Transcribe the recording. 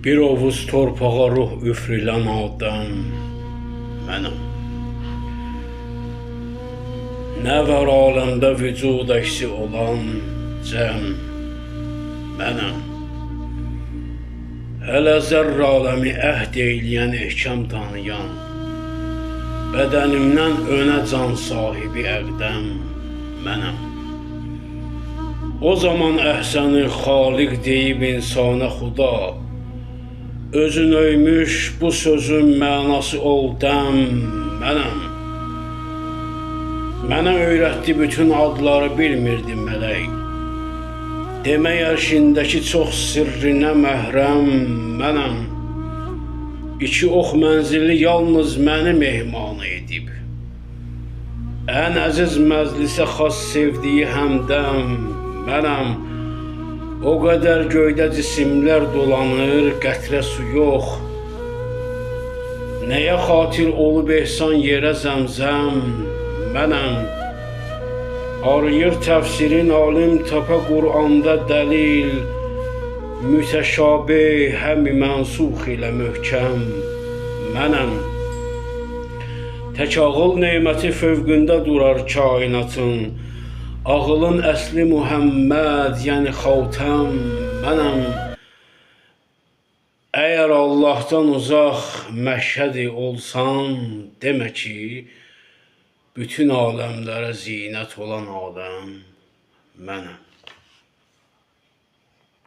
Bir ovuz torpağa ruh üfrülən Adəm mənəm. Nə var aləmdə vücud əksi olan cəm mənəm. Hələ zərr aləmi əhd eyləyən, ehkam tanıyan, bədənimdən önə can sahibi əqdəm mənəm. O zaman əhsəni xaliq deyib insana xuda, özün öymüş bu sözün mənası ol dəm mənəm. Mənə öyrətdi bütün adları bilmirdi mələk. Demək ərşindəki çox sirrinə məhrəm mənəm. İki ox mənzili yalnız məni mehman edib. Ən əziz məclisə xas sevdiyi həmdəm mənəm. O qədər göydə cisimlər dolanır, qətrə su yox. Nəyə xatir olub ehsan yerə zəmzəm mənəm. Arayır təfsirin alim tapa Quranda dəlil, mütəşabih həmi mənsux ilə möhkəm mənəm. Tək ağıl neməti fövqündə durar kainatın, ağılın əsli Muhammed, yəni xatəm mənəm. Əgər Allahdan uzaq məşhədi olsan, demə ki, bütün aləmlərə zinət olan Adəm mənəm.